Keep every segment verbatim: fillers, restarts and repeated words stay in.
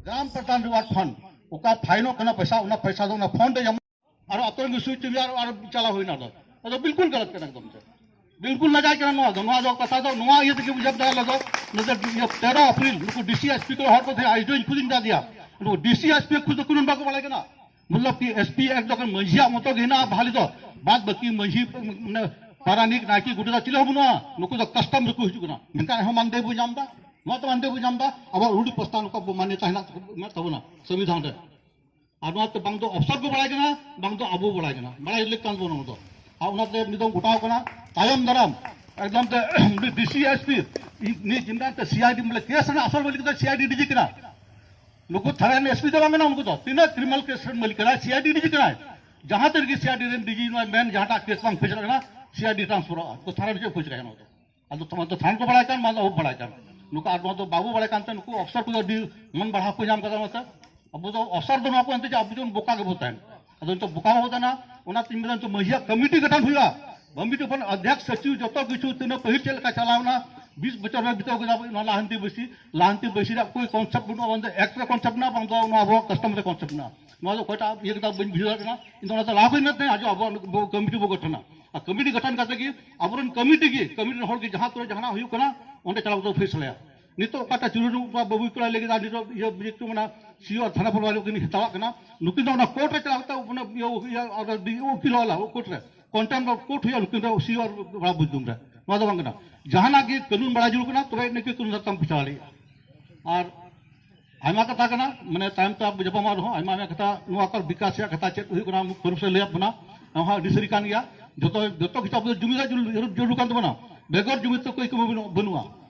ᱜᱨᱟᱢ ᱯᱨᱚᱫᱷᱟᱱ ᱨᱤᱣᱟᱨᱰ fund, ᱚᱠᱟ ᱯᱷᱟᱭᱤᱱᱚᱜ ᱠᱟᱱᱟ ᱯᱚᱭᱥᱟ, ᱚᱱᱟ ᱯᱚᱭᱥᱟ ᱫᱚ ᱚᱱᱟ ᱯᱷᱚᱱᱰ ᱨᱮ ᱧᱟᱢᱚᱜ᱾ ᱟᱨ ᱟᱛᱳ ᱨᱮᱱ ᱜᱮ ᱥᱩᱭ ᱪᱟᱹᱵᱤ ᱟᱨ, ᱟᱨ ᱪᱟᱞᱟᱣ ᱦᱩᱭᱱᱟ᱾ ᱟᱫᱚ ᱟᱫᱚ ᱵᱤᱞᱠᱩᱞ ᱜᱟᱞᱟᱛ ᱠᱟᱱᱟ ᱮᱠᱫᱚᱢ ᱛᱮ, ᱵᱤᱞᱠᱩᱞ ᱱᱟᱡᱟᱭ ᱠᱟᱱᱟ ᱱᱚᱣᱟ ᱫᱚ᱾ ᱱᱚᱣᱟ ᱫᱚ ᱠᱟᱛᱷᱟ ᱫᱚ ᱱᱚᱣᱟ ᱤᱭᱟᱹ ᱛᱮᱜᱮ ᱵᱩᱡᱷᱟᱹᱣ ᱫᱟ ᱟᱞᱮ ᱫᱚ᱾ ᱱᱚᱛᱮ ᱤᱭᱟᱹ ᱛᱮᱨᱚ ᱮᱯᱨᱤᱞ ᱱᱩᱠᱩ ᱰᱤᱥᱤ ᱮᱥᱯᱤ ᱠᱚ ᱦᱚᱲ ᱠᱚ ᱛᱟᱦᱮᱸ, ᱟᱭ ᱡᱚᱧ ᱠᱷᱩᱫᱤᱧ ᱫᱟ ᱫᱤᱭᱟ᱾ ᱱᱩᱠᱩ ᱰᱤᱥᱤ ᱮᱥᱯᱤ ᱠᱷᱩᱫ ᱫᱚ ᱠᱩᱱᱩᱱ ᱵᱟᱠᱚ ᱵᱟᱲᱟᱭ ᱠᱟᱱᱟ᱾ ᱢᱚᱛᱞᱚᱵ ᱠᱤ ᱮᱥᱯᱤ ᱮᱠ ᱫᱚ ᱢᱟᱹᱡᱷᱤᱭᱟᱜ ᱢᱚᱛᱚ ᱜᱮ ᱦᱮᱱᱟᱜᱼᱟ ᱵᱷᱟᱞᱤ ᱫᱚ, ᱵᱟᱫ ᱵᱟᱹᱠᱤ ᱢᱟᱹᱡᱷᱤ, ᱢᱟᱱᱮ, ᱯᱟᱨᱟᱱᱤᱠ, ᱱᱟᱭᱠᱮ, ᱜᱚᱰᱮᱛ ᱪᱤᱞᱤ ᱦᱚᱸ ᱵᱟᱹᱱᱩᱜᱼᱟ᱾ ᱱᱩᱠᱩ ᱫᱚ ᱠᱟᱥᱴᱚᱢ ᱨᱮᱠᱚ ᱦᱤᱡᱩᱜ ᱠᱟᱱᱟ, ᱢᱮᱱᱠᱷᱟᱱ ᱮᱱᱦᱚᱸ ᱢᱟᱱᱫᱮ ᱵᱚ ᱧᱟᱢ ᱮᱫᱟ᱾ ᱱᱚᱣᱟ ᱛᱮ ᱢᱟᱱᱫᱮ ᱵᱚ ᱧᱟᱢ ᱮᱫᱟ, ᱟᱵᱚᱣᱟᱜ ᱨᱩᱰᱤ ᱯᱨᱚᱥᱛᱷᱟ ᱱᱩᱠᱩ ᱵᱚ ᱢᱟᱱᱭᱚᱛᱟ ᱦᱮᱱᱟᱜ ᱛᱟᱵᱚᱱᱟ ᱥᱚᱝᱵᱤᱫᱷᱟᱱ ᱨᱮ᱾ ᱟᱨ ᱱᱚᱣᱟ ᱛᱮ ᱵᱟᱝ ᱫᱚ ᱚᱯᱥᱚᱨ ᱠᱚ ᱵᱟᱲᱟᱭ ᱠᱟᱱᱟ, ᱵᱟᱝ ᱫᱚ ᱟᱵᱚ ᱵᱟᱲᱟᱭ ᱠᱟᱱᱟ, ᱵᱟᱲᱟᱭ ᱞᱮᱠ ᱠᱟᱱ ᱵᱚᱱ ᱚᱱᱟ ᱫᱚ᱾ ᱟᱨ ᱚᱱᱟᱛᱮ ᱱᱤᱛᱚᱝ ᱜᱚᱴᱟᱣ ᱠᱟᱱᱟ, ᱛᱟᱭᱚᱢ ᱫᱟᱨᱟᱢ ᱮᱠᱫᱚᱢ ᱛᱮ ᱩᱱᱤ ᱰᱤᱥᱤ ᱮᱥᱯᱤ ᱱᱤᱭᱟᱹ ᱪᱤᱱᱛᱟ ᱛᱮ ᱥᱤ ᱟᱭ ᱰᱤ ᱢᱟᱱᱮ ᱠᱮᱥ ᱨᱮᱱᱟᱜ ᱟᱥᱚᱞ ᱢᱟᱹᱞᱤᱠ ᱫᱚ ᱥᱤ ᱟᱭ ᱰᱤ ᱰᱤ ᱡᱤ ᱠᱟᱱᱟ᱾ ᱱᱩᱠᱩ ᱛᱷᱟᱱᱟ ᱨᱮᱱ ᱮᱥ ᱯᱤ ᱫᱚ ᱵᱟᱝ ᱠᱟᱱᱟ, ᱩᱱᱠᱩ ᱫᱚ ᱛᱤᱱᱟᱹᱜ ᱠᱨᱤᱢᱤᱱᱟᱞ ᱠᱮᱥ ᱨᱮᱱ ᱢᱟᱹᱞᱤᱠ ᱠᱟᱱᱟᱭ, ᱥᱤ ᱟᱭ ᱰᱤ ᱰᱤ ᱡᱤ ᱠᱟᱱᱟᱭ᱾ ᱡᱟᱦᱟᱸ ᱛᱤ ᱨᱮᱜᱮ ᱥᱤ ᱟᱭ ᱰᱤ ᱨᱮᱱ ᱰᱤ ᱡᱤ ᱱᱚᱣᱟ ᱢᱮᱱ ᱡᱟᱦᱟᱸᱴᱟᱜ ᱠᱮᱥ ᱵᱟᱝ ᱯᱷᱮᱥ ᱠᱟᱱᱟ, ᱥᱤ ᱟᱭ ᱰᱤ ᱴᱨᱟᱱᱥᱯᱷᱟᱨᱚᱜᱼᱟ᱾ ᱛᱚ ᱛᱷᱟᱱᱟ ᱨᱮ ᱪᱮᱫ ᱠᱚ ᱪᱤᱠᱟᱹᱭᱟ ᱱᱚᱣᱟ ᱫᱚ? ᱟᱫᱚ ᱛᱷᱟᱱᱟ ᱫᱚ ᱛᱷᱟᱱᱟ ᱠᱚ ᱵᱟᱲᱟᱭ ᱠᱟᱱ, ᱢᱟ ᱫᱚ ᱵᱟᱵᱚ ᱵᱟᱲᱟᱭ ᱠᱟᱱ᱾ ᱱᱩᱠᱩ ᱚᱯᱥᱚᱨ ᱠᱚᱫᱚ ᱟᱹᱰᱤ ᱢᱚᱱ ᱵᱟᱲᱦᱟᱣ ᱠᱚ ᱧᱟᱢ ᱠᱟᱫᱟ ᱱᱚᱛᱮ᱾ ᱟᱵᱚ ᱫᱚ ᱚᱯᱥᱚᱨ ᱫᱚ ᱱᱚᱣᱟ ᱠᱚ ᱮᱱᱛᱮ ᱡᱮ ᱟᱵᱚ ᱡᱮᱢᱚᱱ ᱵᱚᱠᱟ ᱜᱮᱵᱚ ᱛᱟᱦᱮᱱ᱾ ᱟᱫᱚ ᱱᱤᱛᱚᱜ ᱵᱚᱠᱟ ᱵᱟᱵᱚ ᱛᱟᱦᱮᱱᱟ, ᱚᱱᱟᱛᱤᱧ ᱢᱮᱱᱟ ᱱᱤᱛᱚᱜ ᱢᱟᱹᱡᱷᱤᱭᱟᱜ ᱠᱚᱢᱤᱴᱤ ᱜᱚᱴᱷᱚᱱ ᱦᱩᱭᱩᱜᱼᱟ᱾ ᱠᱚᱢᱤᱴᱤ ᱠᱷᱚᱱ ᱚᱫᱷᱭᱚᱠ ᱥᱚᱪᱤᱵ ᱡᱚᱛᱚ ᱠᱤᱪᱷᱩ ᱛᱤᱱᱟᱹᱜ ᱯᱟᱹᱦᱤᱞ ᱪᱮᱫ ᱞᱮᱠᱟ ᱪᱟᱞᱟᱣ ᱮᱱᱟ, ᱵᱤᱥ ᱵᱚᱪᱷᱚᱨ ᱨᱮ ᱵᱤᱛᱟᱹᱣ ᱠᱮᱫᱟ ᱵᱚᱱ, ᱱᱚᱣᱟ ᱞᱟᱦᱟᱱᱛᱤ ᱵᱟᱹᱭᱥᱤ, ᱞᱟᱦᱟᱱᱛᱤ ᱵᱟᱹᱭᱥᱤ ᱨᱮᱭᱟᱜ ᱠᱳᱭ ᱠᱚᱱᱥᱮᱯᱴ ᱵᱟᱹᱱᱩᱜᱼᱟ, ᱵᱟᱝ ᱫᱚ ᱮᱠᱴ ᱨᱮ ᱠᱚᱱᱥᱮᱯᱴ ᱢᱮᱱᱟᱜᱼᱟ, ᱵᱟᱝ ᱫᱚ ᱱᱚᱣᱟ ᱟᱵᱚᱣᱟᱜ ᱠᱟᱥᱴᱚᱢ ᱨᱮ ᱠᱚᱱᱥᱮᱯᱴ ᱢᱮᱱᱟᱜᱼᱟ᱾ ᱱᱚᱣᱟ ᱫᱚ ᱚᱠᱚᱭᱴᱟᱜ ᱤᱭᱟᱹ ᱠᱮᱫᱟ ᱵᱟᱹᱧ ᱵᱩᱡᱷᱟᱹᱣ ᱫᱟᱲᱮᱭᱟᱜ ᱠᱟᱱᱟ᱾ ᱤᱧ ᱫᱚ ᱚᱱᱟᱛᱮ ᱞᱟᱦᱟ ᱠᱷᱚᱱ ᱢᱮᱱᱮᱫ ᱛᱟᱦᱮᱸᱫ ᱟᱡᱚ ᱟᱵᱚᱣᱟᱜ ᱱᱩᱠᱩ ᱠᱚᱢᱤᱴᱤ ᱵᱚ ᱜᱚᱴᱷᱚᱱᱟ᱾ ᱟᱨ ᱠᱚᱢᱤᱴᱤ ᱜᱚᱴᱷᱚᱱ ᱠᱟᱛᱮ ᱜᱮ ᱟᱵᱚᱨᱮᱱ ᱠᱚᱢᱤᱴᱤ ᱜᱮ, ᱠᱚᱢᱤᱴᱤ ᱨᱮᱱ ᱦᱚᱲ ᱜᱮ ᱡᱟᱦᱟᱸ ᱠᱚᱨᱮ ᱡᱟᱦᱟᱱᱟᱜ ᱦᱩᱭᱩᱜ ᱠᱟᱱᱟ, ᱚᱸᱰᱮ ᱪᱟᱞᱟᱣ ᱠᱟᱛᱮ ᱯᱷᱮᱥᱞᱟᱭᱟ᱾ ᱱᱤᱛᱚᱜ ᱚᱠᱟᱴᱟᱜ ᱪᱩᱨᱩ ᱵᱟᱹᱵᱩᱭ ᱠᱚᱲᱟᱭ ᱞᱟᱹᱭ ᱠᱮᱫᱟ, ᱱᱤᱛᱚᱜ ᱤᱭᱟᱹ ᱪᱮᱫ ᱠᱚ ᱢᱮᱱᱟ, ᱥᱤ ᱳ ᱟᱨ ᱛᱷᱟᱱᱟ ᱯᱚᱨᱤᱵᱟᱨ ᱠᱤᱱ ᱦᱟᱛᱟᱣᱟᱜ ᱠᱟᱱᱟ᱾ ᱱᱩᱠᱤᱱ ᱫᱚ ᱚᱱᱟ ᱠᱳᱨᱴ ᱨᱮ ᱪᱟᱞᱟᱣ ᱠᱟᱛᱮ ᱚᱱᱟ ᱤᱭᱟᱹ, ᱤᱭᱟᱹ, ᱟᱨ ᱩᱠᱤᱞ ᱦᱚᱸ ᱟᱞᱟ, ᱠᱳᱨᱴ ᱨᱮ ᱠᱚᱱᱴᱮᱢᱯᱴ ᱚᱯᱷ ᱠᱳᱨᱴ ᱦᱩᱭᱩᱜᱼᱟ, ᱱᱩᱠᱤᱱ ᱫᱚ ᱥᱤ ᱳ ᱟᱨ ᱵᱟᱲᱟ ᱵᱩᱡᱽ ᱫᱩᱢ ᱨᱮ᱾ ᱱᱚᱣᱟ ᱫᱚ ᱵᱟᱝ ᱠᱟᱱᱟ᱾ ᱡᱟᱦᱟᱱᱟᱜ ᱜᱮ ᱠᱟᱹᱱᱩᱱ ᱵᱟᱲᱟᱭ ᱡᱟᱹᱨᱩᱲ ᱠᱟᱱᱟ, ᱛᱚᱵᱮ ᱤᱱᱟᱹ ᱜᱮ ᱠᱟᱹᱱᱩᱱ ᱫᱷᱟᱨᱟ ᱛᱮᱢ ᱯᱷᱮᱥᱟᱞ ᱫᱟᱲᱮᱭᱟᱜᱼᱟ᱾ ᱟᱨ ᱟᱭᱢᱟ ᱠᱟᱛᱷᱟ ᱠᱟᱱᱟ, ᱢᱟᱱᱮ ᱛᱟᱭᱚᱢ ᱛᱮ ᱟᱵᱚ ᱧᱟᱯᱟᱢᱚᱜ ᱨᱮᱦᱚᱸ ᱟᱭᱢᱟ, ᱟᱭᱢᱟ ᱠᱟᱛᱷᱟ, ᱱᱚᱣᱟ ᱠᱚ ᱵᱤᱠᱟᱥ ᱨᱮᱭᱟᱜ ᱠᱟᱛᱷᱟ ᱪᱮᱫ ᱦᱩᱭᱩᱜ ᱠᱟᱱᱟ, ᱯᱟᱹᱨᱩᱥ ᱞᱟᱹᱭᱟᱫ ᱵᱚᱱᱟ, ᱱᱚᱣᱟ ᱦᱚᱸ ᱟᱹᱰᱤ ᱥᱟᱹᱨᱤ ᱠᱟᱱ ᱜᱮᱭᱟ᱾ ᱡᱚᱛᱚ, ᱡᱚᱛᱚ ᱠᱤᱪᱷᱩ ᱟᱵᱚ ᱫᱚ ᱡᱩᱢᱤᱫᱟᱜ ᱡᱟᱹᱨᱩᱲ, ᱡᱟᱹᱨᱩᱲ ᱠᱟᱱ ᱛᱟᱵᱚᱱᱟ, ᱵᱮᱜᱚᱨ ᱡᱩᱢᱤᱫ ᱛᱮ ᱠᱳᱭ ᱠᱟᱹᱢᱤ ᱵᱟᱹᱱᱩᱜ, ᱵᱟᱹᱱᱩᱜᱼᱟ᱾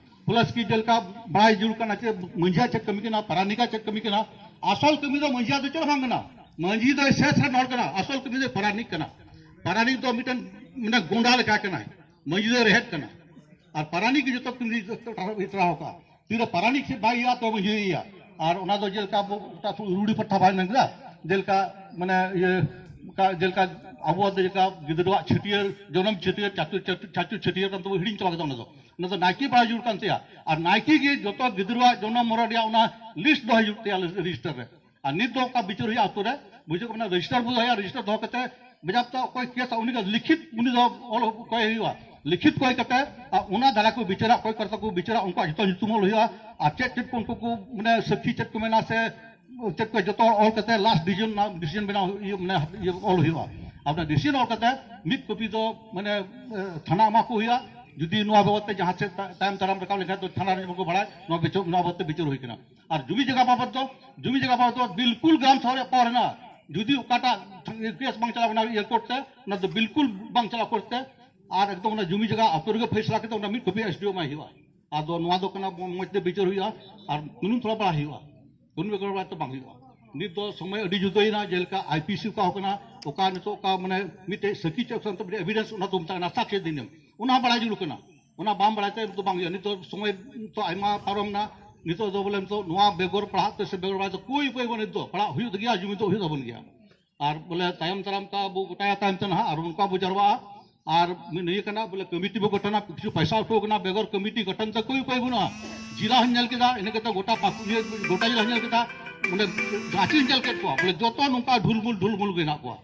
ᱯᱞᱟᱥ ᱠᱤ ᱡᱮᱞᱮᱠᱟ ᱵᱟᱲᱟᱭ ᱡᱟᱹᱨᱩᱲ ᱠᱟᱱᱟ ᱪᱮ ᱢᱟᱹᱡᱷᱤᱭᱟᱜ ᱪᱮᱫ ᱠᱟᱹᱢᱤ ᱠᱟᱱᱟ, ᱯᱟᱨᱟᱱᱤᱠᱟᱜ ᱪᱮᱫ ᱠᱟᱹᱢᱤ ᱠᱟᱱᱟ᱾ ᱟᱥᱚᱞ ᱠᱟᱹᱢᱤ ᱫᱚ ᱢᱟᱹᱡᱷᱤᱭᱟᱜ ᱫᱚ ᱪᱮᱫ ᱦᱚᱸ ᱵᱟᱝ ᱠᱟᱱᱟ᱾ ᱢᱟᱹᱡᱷᱤ ᱫᱚ ᱥᱮᱥ ᱨᱮᱱ ᱦᱚᱲ ᱠᱟᱱᱟ, ᱟᱥᱚᱞ ᱠᱟᱹᱢᱤ ᱫᱚ ᱯᱟᱨᱟᱱᱤᱠ ᱠᱟᱱᱟ᱾ ᱯᱟᱨᱟᱱᱤᱠ ᱫᱚ ᱢᱤᱫᱴᱮᱱ ᱢᱟᱱᱮ ᱜᱚᱸᱰᱟ ᱞᱮᱠᱟ ᱠᱟᱱᱟᱭ, ᱢᱟᱹᱡᱷᱤ ᱫᱚ ᱨᱮᱦᱮᱫ ᱠᱟᱱᱟ᱾ ᱟᱨ ᱯᱟᱨᱟᱱᱤᱠ ᱜᱮ ᱡᱚᱛᱚ ᱠᱟᱹᱢᱤ ᱴᱟᱨᱦᱟᱣ ᱠᱟᱜᱼᱟ᱾ ᱛᱤᱨᱮ ᱯᱟᱨᱟᱱᱤᱠ ᱥᱮ ᱵᱟᱭ ᱤᱭᱟᱹᱜᱼᱟ, ᱛᱚᱵᱮ ᱤᱭᱟᱹᱭᱟ᱾ ᱟᱨ ᱚᱱᱟ ᱫᱚ ᱡᱮᱞᱮᱠᱟ ᱟᱵᱚ ᱚᱠᱟ ᱥᱚᱢᱚᱭ ᱨᱩᱲᱤ ᱯᱟᱴᱷᱟ ᱵᱟᱭ ᱢᱮᱱ ᱠᱮᱫᱟ, ᱡᱮᱞᱮᱠᱟ ᱢᱟᱱᱮ ᱤᱭᱟᱹ, ᱚᱠᱟ ᱡᱮᱞᱮᱠᱟ ᱟᱵᱚᱣᱟᱜ ᱫᱚ ᱡᱮᱞᱮᱠᱟ ᱜᱤᱫᱽᱨᱟᱹᱣᱟᱜ ᱪᱷᱟᱹᱴᱭᱟᱹᱨ, ᱡᱚᱱᱚᱢ ᱪᱷᱟᱹᱴᱭᱟᱹᱨ, ᱪᱟᱪᱳ, ᱪᱟᱪᱳ, ᱪᱟᱪᱳ ᱪᱷᱟᱹᱴᱭᱟᱹᱨ ᱠᱟᱱ ᱛᱟᱵᱚ, ᱦᱤᱲᱤᱧ ᱪᱟᱵᱟ ᱠᱮᱫᱟ ᱚᱱᱟ ᱫᱚ᱾ ᱚᱱᱟ ᱫᱚ ᱱᱟᱭᱠᱮ ᱵᱟᱲᱟᱭ ᱡᱟᱹᱨᱩᱲ ᱠᱟᱱ ᱛᱟᱭᱟ᱾ ᱟᱨ ᱱᱟᱭᱠᱮ ᱜᱮ ᱡᱚᱛᱚ ᱜᱤᱫᱽᱨᱟᱹᱣᱟᱜ ᱡᱚᱱᱚᱢ ᱢᱚᱨᱚᱱ ᱨᱮᱭᱟᱜ ᱚᱱᱟ ᱞᱤᱥᱴ ᱫᱚᱦᱚᱭ ᱦᱩᱭᱩᱜ ᱛᱟᱭᱟ ᱨᱮᱡᱤᱥᱴᱟᱨ ᱨᱮ᱾ ᱟᱨ ᱱᱤᱛ ᱫᱚ ᱚᱱᱠᱟ ᱵᱤᱪᱟᱹᱨ ᱦᱩᱭᱩᱜᱼᱟ ᱟᱹᱛᱩ ᱨᱮ, ᱵᱩᱡᱷᱟᱹᱣ ᱠᱟᱱᱟ, ᱨᱮᱡᱤᱥᱴᱟᱨ ᱵᱚ ᱫᱚᱦᱚᱭᱟ, ᱨᱮᱡᱤᱥᱴᱟᱨ ᱫᱚᱦᱚ ᱠᱟᱛᱮ ᱵᱟᱡᱟᱨ ᱛᱮ ᱚᱠᱚᱭ ᱠᱮᱥᱟ ᱩᱱᱤ ᱜᱮ ᱞᱤᱠᱷᱤᱛ ᱩᱱᱤ ᱫᱚ ᱚᱞ ᱠᱚᱭ ᱦᱩᱭᱩᱜᱼᱟ, ᱞᱤᱠᱷᱤᱛ ᱠᱚᱭ ᱠᱟᱛᱮ ᱟᱨ ᱚᱱᱟ ᱫᱟᱨᱟ ᱠᱚ ᱵᱤᱪᱟᱹᱨᱟ, ᱚᱠᱚᱭ ᱠᱚᱨᱛᱟ ᱠᱚ ᱵᱤᱪᱟᱹᱨᱟ ᱩᱱᱠᱩᱣᱟᱜ ᱡᱚᱛᱚ ᱧᱩᱛᱩᱢ ᱚᱞ ᱦᱩᱭᱩᱜᱼᱟ᱾ ᱟᱨ ᱪᱮᱫ ᱪᱮᱫ ᱠᱚ ᱩᱱᱠᱩ ᱠᱚ ᱢᱟᱱᱮ ᱥᱟᱹᱠᱷᱤ ᱪᱮᱫ ᱠᱚ ᱢᱮᱱᱟ ᱥᱮ ᱪᱮᱫ ᱠᱚ ᱡᱚᱛᱚ ᱦᱚᱲ ᱚᱞ ᱠᱟᱛᱮ ᱞᱟᱥᱴ ᱰᱤᱥᱤᱡᱚᱱ ᱰᱤᱥᱤᱡᱚᱱ ᱵᱮᱱᱟᱣ ᱤᱭᱟᱹ ᱢᱟᱱᱮ ᱤᱭᱟᱹ ᱚᱞ ᱦᱩᱭᱩᱜᱼᱟ᱾ ᱟᱨ ᱚᱱᱟ ᱰᱤᱥᱤᱡᱚᱱ ᱚᱞ ᱠᱟᱛᱮ ᱢᱤᱫ ᱠᱚᱯᱤ ᱫᱚ ᱢᱟᱱᱮ ᱮ, ᱛᱷᱟᱱᱟ ᱮᱢᱟ ᱠᱚ ᱦᱩᱭᱩᱜᱼᱟ᱾ ᱡᱩᱫᱤ ᱱᱚᱣᱟ ᱵᱟᱵᱚᱫ ᱛᱮ ᱡᱟᱦᱟᱸ ᱥᱮᱫ ᱛᱟ- ᱛᱟᱭᱚᱢ ᱫᱟᱨᱟᱢ ᱨᱟᱠᱟᱵ ᱞᱮᱱᱠᱷᱟᱱ ᱫᱚ ᱛᱷᱟᱱᱟ ᱨᱮ ᱡᱮᱢᱚᱱ ᱠᱚ ᱵᱟᱲᱟᱭ ᱱᱚᱣᱟ ᱵᱤᱪᱟᱹᱨ ᱱᱚᱣᱟ ᱵᱟᱵᱚᱫ ᱛᱮ ᱵᱤᱪᱟᱹᱨ ᱦᱩᱭ ᱠᱟᱱᱟ᱾ ᱟᱨ ᱡᱩᱢᱤ ᱡᱟᱭᱜᱟ ᱵᱟᱵᱚᱫ ᱫᱚ ᱡᱩᱢᱤ ᱡᱟᱭᱜᱟ ᱵᱟᱵᱚᱫ ᱫᱚ ᱵᱤᱞᱠᱩᱞ ᱜᱨᱟᱢ ᱥᱚᱵᱷᱟ ᱨᱮᱭᱟᱜ ᱯᱟᱣᱟᱨ ᱦᱮᱱᱟᱜᱼᱟ᱾ ᱡᱩᱫᱤ ᱚᱠᱟᱴᱟᱜ ᱠᱮᱥ ᱵᱟᱝ ᱪᱟᱞᱟᱣ ᱠᱟᱱᱟ ᱤᱭᱟᱹ ᱠᱳᱨᱴ ᱛᱮ, ᱚᱱᱟ ᱫᱚ ᱵᱤᱞᱠᱩᱞ ᱵᱟᱝ ᱪᱟᱞᱟᱣ ᱠᱳᱨᱴ ᱛᱮ᱾ ᱟᱨ ᱮᱠᱫᱚᱢ ᱚᱱᱟ ᱡᱩᱢᱤ ᱡᱟᱭᱜᱟ ᱟᱛᱳ ᱨᱮᱜᱮ ᱯᱷᱮᱥᱞᱟ ᱠᱟᱛᱮ ᱚᱱᱟ ᱢᱤᱫ ᱠᱚᱯᱤ ᱮᱥᱰᱤᱳ ᱮᱢᱟᱭ ᱦᱩᱭᱩᱜᱼᱟ᱾ ᱟᱫᱚ ᱱᱚᱣᱟ ᱫᱚ ᱠᱟᱱᱟ ᱢᱚ- ᱢᱚᱡᱽ ᱛᱮ ᱵᱤᱪᱟᱹᱨ ᱦᱩᱭᱩᱜᱼᱟ ᱟᱨ ᱠᱟᱹᱱᱩᱱ ᱛᱷᱚᱲᱟ ᱯᱟᱲᱟᱣ ᱦᱩᱭᱩᱜᱼᱟ᱾ ᱠᱟᱹᱱᱩᱱ ᱵᱮᱜᱚᱨ ᱵᱟᱲᱟᱭ ᱛᱮ ᱵᱟᱝ ᱦᱩᱭᱩᱜᱼᱟ᱾ ᱱᱤᱛ ᱫᱚ ᱥᱚᱢᱚᱭ ᱟᱹᱰᱤ ᱡᱩᱫᱟᱹᱭᱮᱱᱟ, ᱡᱮᱞᱮᱠᱟ ᱟᱭᱯᱤᱥᱤ ᱚᱠᱟ ᱦᱚᱸ ᱠᱟᱱᱟ, ᱚᱠᱟ ᱱᱤᱛᱚᱜ ᱚᱠᱟ ᱢᱟᱱᱮ ᱢᱤᱫᱴᱮᱡ ᱥᱟᱹᱠᱷᱤ ᱪᱮᱫ ᱥᱟᱶᱛᱮ ᱢᱤᱫᱴᱮᱡ ᱮᱵᱷᱤᱰᱮᱱᱥ ᱚᱱᱟ ᱫᱚ ᱢᱮᱛᱟᱜ ᱠᱟᱱᱟ ᱥᱟᱠᱥᱭᱚ ᱫᱤᱱᱮᱢ, ᱚᱱᱟ ᱦᱚᱸ ᱵᱟᱲᱟᱭ ᱡᱟᱹᱨᱩᱲ ᱠᱟᱱᱟ᱾ ᱚᱱᱟ ᱵᱟᱝ ᱵᱟᱲᱟᱭ ᱛᱮ ᱫᱚ ᱵᱟᱝ ᱦᱩᱭᱩᱜᱼᱟ᱾ ᱱᱤᱛᱚᱜ ᱥᱚᱢᱚᱭ ᱛᱚ ᱟᱭᱢᱟ ᱯᱟᱨᱚᱢ ᱱᱟ, ᱱᱤᱛᱚᱜ ᱫᱚ ᱵᱚᱞᱮ ᱱᱤᱛᱚᱜ ᱱᱚᱣᱟ ᱵᱮᱜᱚᱨ ᱯᱟᱲᱦᱟᱜ ᱛᱮ ᱥᱮ ᱵᱮᱜᱚᱨ ᱵᱟᱲᱟᱭ ᱛᱮ ᱠᱳᱭ ᱩᱯᱟᱹᱭ ᱵᱟᱹᱱᱩᱜ᱾ ᱱᱤᱛᱚᱜ ᱯᱟᱲᱦᱟᱜ ᱦᱩᱭᱩᱜ ᱛᱮᱜᱮᱭᱟ, ᱡᱩᱢᱤ ᱫᱚ ᱦᱩᱭᱩᱜ ᱛᱟᱵᱚᱱ ᱜᱮᱭᱟ᱾ ᱟᱨ ᱵᱚᱞᱮ ᱛᱟᱭᱚᱢ ᱫᱟᱨᱟᱢ ᱛᱟ ᱵᱚ ᱜᱚᱴᱟᱭᱟ ᱛᱟᱭᱚᱢ ᱛᱮ ᱱᱟᱦᱟᱜ ᱟᱨ ᱱᱚᱝᱠᱟ ᱵᱚ ᱡᱟᱨᱣᱟᱜᱼᱟ᱾ ᱟᱨ ᱱᱤᱭᱟᱹ ᱠᱟᱱᱟ ᱵᱚᱞᱮ ᱠᱚᱢᱤᱴᱤ ᱵᱚ ᱜᱚᱴᱷᱚᱱᱟ, ᱠᱤᱪᱷᱩ ᱯᱚᱭᱥᱟ ᱩᱴᱷᱟᱹᱣ ᱠᱟᱱᱟ, ᱵᱮᱜᱚᱨ ᱠᱚᱢᱤᱴᱤ ᱜᱚᱴᱷᱚᱱ ᱛᱮ ᱠᱳᱭ ᱩᱯᱟᱹᱭ ᱵᱟᱹᱱᱩᱜᱼᱟ᱾ ᱡᱮᱞᱟ ᱦᱚᱸᱧ ᱧᱮᱞ ᱠᱮᱫᱟ, ᱤᱱᱟᱹ ᱠᱟᱛᱮ ᱜᱚᱴᱟ ᱯᱟᱠᱩᱲ ᱤᱭᱟᱹ ᱜᱚᱴᱟ ᱡᱮᱞᱟ ᱦᱚᱸᱧ ᱧᱮᱞ ᱠᱮᱫᱟ, ᱚᱸᱰᱮ ᱨᱟᱸᱪᱤᱧ ᱧᱮᱞ ᱠᱮᱫ ᱠᱚᱣᱟ, ᱵᱚᱞᱮ ᱡᱚᱛᱚ ᱱᱚᱝᱠᱟ ᱰᱷᱩᱞᱢᱩᱞ ᱰᱷᱩᱞᱢᱩᱞ ᱜᱮ ᱦᱮᱱᱟᱜ ᱠᱚᱣᱟ᱾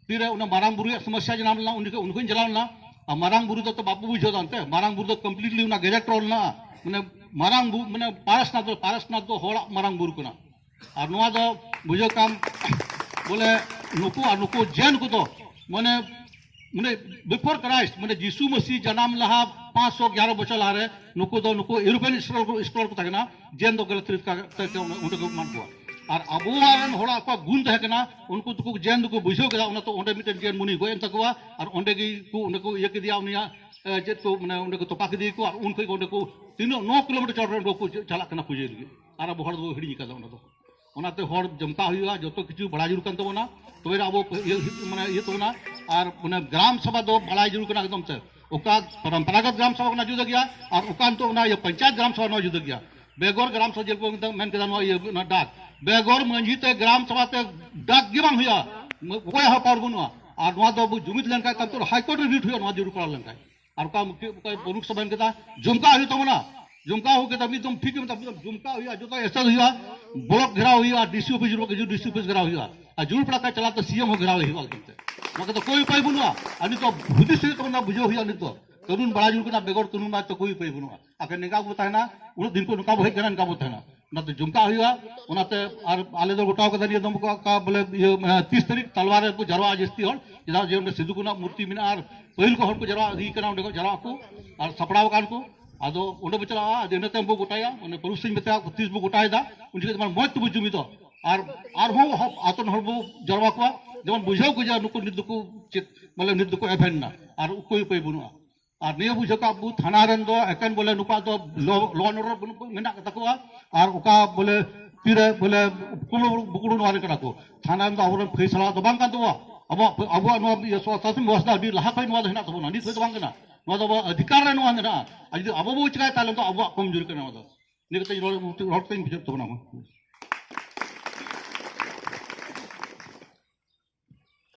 ᱛᱤᱨᱮ ᱚᱱᱟ ᱢᱟᱨᱟᱝ ᱵᱩᱨᱩ ᱨᱮᱭᱟᱜ ᱥᱚᱢᱚᱥᱥᱟ ᱡᱟᱱᱟᱢ ᱞᱮᱱᱟ, ᱩᱱ ᱡᱚᱠᱷᱚᱱ ᱩᱱ ᱡᱚᱠᱷᱚᱱ ᱪᱟᱞᱟᱣ ᱞᱮᱱᱟ᱾ ᱟᱨ ᱢᱟᱨᱟᱝ ᱵᱩᱨᱩ ᱫᱚ ᱛᱚ ᱵᱟᱯᱮ ᱵᱩᱡᱷᱟᱹᱣ ᱫᱟ ᱮᱱᱛᱮ, ᱢᱟᱨᱟᱝ ᱵᱩᱨᱩ ᱫᱚ ᱠᱚᱢᱯᱞᱤᱴᱞᱤ ᱚᱱᱟ ᱜᱮᱡᱮᱴ ᱨᱮ ᱚᱞ ᱢᱮᱱᱟᱜᱼᱟ᱾ ᱢᱟᱱᱮ ᱢᱟᱨᱟᱝ ᱵᱩ ᱢᱟᱱᱮ ᱯᱟᱨᱮᱥᱱᱟᱛᱷ ᱫᱚ ᱯᱟᱨᱮᱥᱱᱟᱛᱷ ᱫᱚ ᱦᱚᱲᱟᱜ ᱢᱟᱨᱟᱝ ᱵᱩᱨᱩ ᱠᱟᱱᱟ᱾ ᱟᱨ ᱱᱚᱣᱟ ᱫᱚ ᱵᱩᱡᱷᱟᱹᱣ ᱠᱟᱢ ᱵᱚᱞᱮ ᱱᱩᱠᱩ ᱟᱨ ᱱᱩᱠᱩ ᱡᱮᱱ ᱠᱚᱫᱚ ᱢᱟᱱᱮ ᱢᱟᱱᱮ ᱵᱤᱯᱷᱳᱨ ᱠᱨᱟᱭᱤᱥᱴ ᱢᱟᱱᱮ ᱡᱤᱥᱩ ᱢᱟᱹᱥᱤ ᱡᱟᱱᱟᱢ ᱞᱟᱦᱟ ᱯᱟᱸᱪᱥᱚ ᱜᱮᱞ ᱵᱚᱪᱷᱚᱨ ᱞᱟᱦᱟᱨᱮ ᱱᱩᱠᱩ ᱫᱚ ᱱᱩᱠᱩ ᱤᱭᱩᱨᱳᱯᱤᱭᱟᱱ ᱥᱠᱚᱞᱟᱨ ᱠᱚ ᱥᱠᱚᱞᱟᱨ ᱠᱚ ᱛᱟᱦᱮᱸ ᱠᱟᱱᱟ᱾ ᱡᱮᱱ ᱫᱚ ᱜᱟᱞᱟᱛ ᱛᱟᱹᱨᱤᱠᱟ ᱛᱮ ᱚᱸᱰᱮ ᱚᱸᱰᱮ ᱠᱚ ᱮᱢᱟᱫ ᱠᱚᱣᱟ᱾ ᱟᱨ ᱟᱵᱚᱣᱟᱜ ᱨᱮᱱ ᱦᱚᱲᱟᱜ ᱚᱠᱟ ᱜᱩᱱ ᱛᱟᱦᱮᱸ ᱠᱟᱱᱟ, ᱩᱱᱠᱩ ᱫᱚᱠᱚ ᱡᱮᱱ ᱫᱚᱠᱚ ᱵᱩᱡᱷᱟᱹᱣ ᱠᱮᱫᱟ, ᱚᱱᱟᱛᱮ ᱚᱸᱰᱮ ᱢᱤᱫᱴᱮᱱ ᱡᱮᱱ ᱢᱩᱱᱤ ᱜᱚᱡ ᱮᱱ ᱛᱟᱠᱚᱣᱟ᱾ ᱟᱨ ᱚᱸᱰᱮ ᱜᱮ ᱠᱚ ᱚᱸᱰᱮ ᱠᱚ ᱤᱭᱟᱹ ᱠᱮᱫᱮᱭᱟ ᱩᱱᱤᱭᱟᱜ ᱮ, ᱪᱮᱫ ᱠᱚ ᱢᱟᱱᱮ ᱚᱸᱰᱮ ᱠᱚ ᱛᱚᱯᱟ ᱠᱮᱫᱮᱭᱟ ᱠᱚ᱾ ᱟᱨ ᱩᱱ ᱠᱷᱚᱱ ᱜᱮ ᱚᱸᱰᱮ ᱠᱚ ᱛᱤᱱᱟᱹᱜ ᱱᱚ ᱠᱤᱞᱳᱢᱤᱴᱟᱨ ᱪᱚᱴ ᱨᱮ ᱚᱸᱰᱮ ᱠᱚ ᱪᱟᱞᱟᱜ ᱠᱟᱱᱟ ᱯᱩᱡᱟᱹ ᱞᱟᱹᱜᱤᱫ᱾ ᱟᱨ ᱟᱵᱚ ᱦᱚᱲ ᱫᱚᱵᱚ ᱦᱤᱲᱤᱧ ᱟᱠᱟᱫᱟ ᱚᱱᱟ ᱫᱚ᱾ ᱚᱱᱟᱛᱮ ᱦᱚᱲ ᱡᱚᱢᱠᱟᱣ ᱦᱩᱭᱩᱜᱼᱟ, ᱡᱚᱛᱚ ᱠᱤᱪᱷᱩ ᱵᱟᱲᱟᱭ ᱡᱟᱹᱨᱩᱲ ᱠᱟᱱ ᱛᱟᱵᱚᱱᱟ, ᱛᱚᱵᱮ ᱟᱵᱚ ᱤᱭᱟᱹ ᱢᱟᱱᱮ ᱤᱭᱟᱹ ᱛᱟᱵᱚᱱᱟ᱾ ᱟᱨ ᱢᱟᱱᱮ ᱜᱨᱟᱢ ᱥᱚᱵᱷᱟ ᱫᱚ ᱵᱟᱲᱟᱭ ᱡᱟᱹᱨᱩᱲ ᱠᱟᱱᱟ ᱮᱠᱫᱚᱢ ᱛᱮ᱾ ᱚᱠᱟ ᱯᱚᱨᱚᱢᱯᱚᱨᱟᱜᱚᱛ ᱜᱨᱟᱢ ᱥᱚᱵᱷᱟ ᱠᱟᱱᱟ ᱡᱩᱫᱟᱹ ᱜᱮᱭᱟ, ᱟᱨ ᱚᱠᱟ ᱱᱤᱛᱚᱜ ᱚᱱᱟ ᱤᱭᱟᱹ ᱯᱚᱧᱪᱟᱭᱮᱛ ᱜᱨᱟᱢ ᱥᱚᱵᱷᱟ ᱱᱚᱣᱟ ᱡᱩᱫᱟᱹ ᱜᱮᱭᱟ᱾ ᱵᱮᱜᱚᱨ ᱜᱨᱟᱢ ᱥᱚᱵᱷᱟ ᱡᱮᱞᱮᱠᱟ ᱢᱮᱱ ᱠᱮᱫᱟ ᱱᱚᱣᱟ ᱤᱭᱟᱹ ᱚᱱᱟ ᱰᱟᱠ, ᱵᱮᱜᱚᱨ ᱢᱟᱹᱡᱷᱤ ᱛᱮ ᱜᱨᱟᱢ ᱥᱚᱵᱷᱟ ᱛᱮ ᱰᱟᱠ ᱜᱮ ᱵᱟᱝ ᱦᱩᱭᱩᱜᱼᱟ, ᱚᱠᱚᱭᱟᱜ ᱦᱚᱸ ᱯᱟᱣᱟᱨ ᱵᱟᱹᱱᱩᱜᱼᱟ᱾ ᱟᱨ ᱱᱚᱣᱟ ᱫᱚ ᱟᱵᱚ ᱡᱩᱢᱤᱫ ᱞᱮᱱᱠᱷᱟᱱ ᱛᱟᱢ ᱛᱚ ᱦᱟᱭᱠᱳᱨᱴ ᱨᱮ ᱨᱤᱴ ᱦᱩᱭᱩᱜᱼᱟ ᱱᱚᱣᱟ ᱡᱟᱹᱨᱩᱲ ᱯᱟᱲᱟᱣ ᱞᱮᱱᱠᱷᱟᱱ᱾ ᱟᱨ ᱚᱠᱟ ᱢᱩᱠᱷᱤᱭᱟᱹ ᱚᱠᱟ ᱯᱨᱚᱢᱩᱠᱷ ᱥᱚᱵᱷᱟ ᱢᱮᱱ ᱠᱮᱫᱟ, ᱡᱚᱢᱠᱟᱣ ᱦᱩᱭᱩᱜ ᱛᱟᱵᱚᱱᱟ᱾ ᱡᱚᱢᱠᱟᱣ ᱦᱩᱭ ᱠᱮᱫᱟ, ᱢᱤᱫ ᱫᱚᱢ ᱴᱷᱤᱠ ᱜᱮ ᱢᱮᱛᱟᱜ, ᱢᱤᱫ ᱫᱚᱢ ᱡᱚᱢᱠᱟᱣ ᱦᱩᱭᱩᱜᱼᱟ, ᱡᱚᱛᱚ ᱮᱥᱮᱫ ᱦᱩᱭᱩᱜᱼᱟ, ᱵᱞᱚᱠ ᱜᱷᱮᱨᱟᱣ ᱦᱩᱭᱩᱜᱼᱟ, ᱰᱤᱥᱤ ᱚᱯᱷᱤᱥ, ᱰᱤᱥᱤ ᱚᱯᱷᱤᱥ ᱜᱷᱮᱨᱟᱣ ᱦᱩᱭᱩᱜᱼᱟ᱾ ᱟᱨ ᱡᱩᱞ ᱯᱟᱲᱟ ᱠᱷᱟᱱ ᱪᱟᱞᱟᱣ ᱠᱟᱛᱮ ᱥᱤ ᱮᱢ ᱦᱚᱸ ᱜᱷᱮᱨᱟᱣ ᱦᱩᱭᱩᱜᱼᱟ ᱮᱠᱫᱚᱢ ᱛᱮ᱾ ᱱᱚᱣᱟ ᱠᱚᱫᱚ ᱠᱳᱭ ᱩᱯᱟᱹᱭ ᱵᱟᱹᱱᱩᱜᱼᱟ᱾ ᱟᱨ ᱱᱤᱛᱚᱜ ᱦᱩᱫᱤᱥ ᱦᱩᱭᱩᱜ ᱛᱟᱵᱚᱱᱟ, ᱵᱩᱡᱷᱟᱹᱣ ᱦᱩᱭᱩᱜᱼᱟ᱾ ᱱᱤᱛᱚᱜ ᱠᱟᱹᱱᱩᱱ ᱵᱟᱲᱟᱭ ᱡᱩᱞ ᱠᱟᱱᱟ, ᱵᱮᱜᱚᱨ ᱠᱟᱹᱱᱩᱱ ᱢᱟ ᱛᱚ ᱠᱳᱭ ᱩᱯᱟᱹᱭ ᱵᱟᱹᱱᱩᱜᱼᱟ᱾ ᱟᱨ ᱱᱤᱝᱠᱟ ᱵᱚ ᱛᱟᱦᱮᱱᱟ, ᱩᱱᱟᱹᱜ ᱫᱤᱱ ᱠᱚ ᱱᱚᱝᱠᱟ ᱵᱚ ᱦᱮᱡ ᱠᱟᱱᱟ, ᱱᱤᱝᱠᱟ ᱵᱚ ᱛᱟᱦᱮᱱᱟ᱾ ᱚᱱᱟᱛᱮ ᱡᱚᱢᱠᱟᱣ ᱦᱩᱭᱩᱜᱼᱟ᱾ ᱚᱱᱟᱛᱮ ᱟᱨ ᱟᱞᱮ ᱫᱚ ᱜᱚᱴᱟᱣ ᱠᱟᱫᱟ ᱱᱤᱭᱟᱹ ᱫᱚᱢ ᱠᱚ ᱚᱠᱟ ᱵᱚᱞᱮ ᱤᱭᱟᱹ, ᱮ, ᱛᱤᱥ ᱛᱟᱹᱨᱤᱠᱷ ᱛᱟᱞᱣᱟ ᱨᱮ ᱠᱚ ᱡᱟᱨᱣᱟᱜᱼᱟ ᱡᱟᱹᱥᱛᱤ ᱦᱚᱲ, ᱪᱮᱫᱟᱜ ᱡᱮ ᱚᱸᱰᱮ ᱥᱤᱫᱩ ᱠᱟᱹᱱᱦᱩ ᱢᱩᱨᱛᱤ ᱢᱮᱱᱟᱜᱼᱟ ᱟᱨ ᱯᱟᱹᱦᱤᱞ ᱠᱚ ᱦᱚᱲ ᱠᱚ ᱡᱟᱨᱣᱟ ᱤᱫᱤ ᱠᱟᱱᱟ, ᱚᱸᱰᱮ ᱠᱚ ᱡᱟᱨᱣᱟ ᱟᱠᱚ ᱟᱨ ᱥᱟᱯᱲᱟᱣ ᱟᱠᱟᱱ ᱠᱚ᱾ ᱟᱫᱚ ᱚᱸᱰᱮ ᱵᱚ ᱪᱟᱞᱟᱜᱼᱟ, ᱟᱫᱚ ᱤᱱᱟᱹ ᱛᱟᱭᱚᱢ ᱵᱚ ᱜᱚᱴᱟᱭᱟ, ᱚᱱᱮ ᱯᱟᱹᱨᱩᱥ ᱥᱤᱧ ᱢᱮᱛᱟᱭᱟ ᱛᱤᱥ ᱵᱚ ᱜᱚᱴᱟᱭᱮᱫᱟ, ᱩᱱ ᱡᱚᱠᱷᱚᱡ ᱢᱟ ᱢᱚᱡᱽ ᱛᱮᱵᱚ ᱡᱩᱢᱤᱫᱚᱜ᱾ ᱟᱨ ᱟᱨᱦᱚᱸ ᱦᱚ-, ᱟᱛᱳ ᱨᱮᱱ ᱦᱚᱲ ᱵᱚ ᱡᱟᱨᱣᱟ ᱠᱚᱣᱟ, ᱡᱮᱢᱚᱱ ᱵᱩᱡᱷᱟᱹᱣ ᱠᱚ ᱡᱮ ᱱᱩᱠᱩ ᱱᱤᱛ ᱫᱚᱠᱚ ᱪᱮᱫ, ᱢᱟᱱᱮ ᱱᱤᱛ ᱫᱚᱠᱚ ᱮᱵᱷᱮᱱ ᱮᱱᱟ ᱟᱨ ᱩᱠᱩᱭ ᱩᱯᱟᱹᱭ ᱵᱟᱹᱱᱩᱜᱼᱟ᱾ ᱟᱨ ᱱᱤᱭᱟᱹ ᱵᱩᱡᱷᱟᱹᱣ ᱠᱟᱜ ᱵᱚ ᱛᱷᱟᱱᱟ ᱨᱮᱱ ᱫᱚ ᱮᱠᱮᱱ ᱵᱚᱞᱮ ᱱᱩᱠᱩᱣᱟᱜ ᱫᱚ ᱞᱚ, ᱞᱚ ᱮᱱᱰ ᱚᱨᱰᱟᱨ ᱵᱟᱹᱱᱩᱜ, ᱢᱮᱱᱟᱜ ᱛᱟᱠᱚᱣᱟ᱾ ᱟᱨ ᱚᱠᱟ ᱵᱚᱞᱮ ᱛᱤᱨᱮ ᱵᱚᱞᱮ ᱠᱩᱢᱵᱽᱲᱩ ᱵᱩᱠᱲᱩ ᱱᱚᱣᱟ ᱨᱮᱱ ᱠᱟᱱᱟ ᱠᱚ᱾ ᱛᱷᱟᱱᱟ ᱨᱮᱱ ᱫᱚ ᱟᱵᱚᱨᱮᱱ ᱯᱷᱟᱹᱭᱥᱟᱞᱟ ᱫᱚ ᱵᱟᱝ ᱠᱟᱱ ᱛᱟᱵᱚᱣᱟ᱾ ᱟᱵᱚᱣᱟᱜ, ᱟᱵᱚᱣᱟᱜ ᱱᱚᱣᱟ ᱤᱭᱟᱹ ᱥᱚ-, ᱥᱟᱥᱚᱱ ᱵᱮᱵᱚᱥᱛᱷᱟ ᱟᱹᱰᱤ ᱞᱟᱦᱟ ᱠᱷᱚᱱ ᱱᱚᱣᱟ ᱫᱚ ᱦᱮᱱᱟᱜ ᱛᱟᱵᱚᱱᱟ, ᱱᱤᱛ ᱦᱚᱸ ᱫᱚ ᱵᱟᱝ ᱠᱟᱱᱟ᱾ ᱱᱚᱣᱟ ᱫᱚ ᱟᱵᱚᱣᱟᱜ ᱚᱫᱷᱤᱠᱟᱨ ᱨᱮ ᱱᱚᱣᱟ ᱢᱮᱱᱟᱜᱼᱟ᱾ ᱟᱨ ᱡᱩᱫᱤ ᱟᱵᱚ ᱵᱚ ᱪᱤᱠᱟᱭᱟ, ᱛᱟᱦᱞᱮ ᱫᱚ ᱟᱵᱚᱣᱟᱜ ᱠᱚᱢᱡᱩᱨᱤ ᱠᱟᱱᱟ ᱱᱚᱣᱟ ᱫᱚ᱾ ᱱᱤᱭᱟᱹ ᱠᱟᱛᱮ ᱨᱚᱲ, ᱨᱚᱲ ᱠᱟᱛᱮᱧ ᱢᱩᱪᱟᱹᱫ ᱛᱟᱵᱚᱱᱟ ᱢᱟ᱾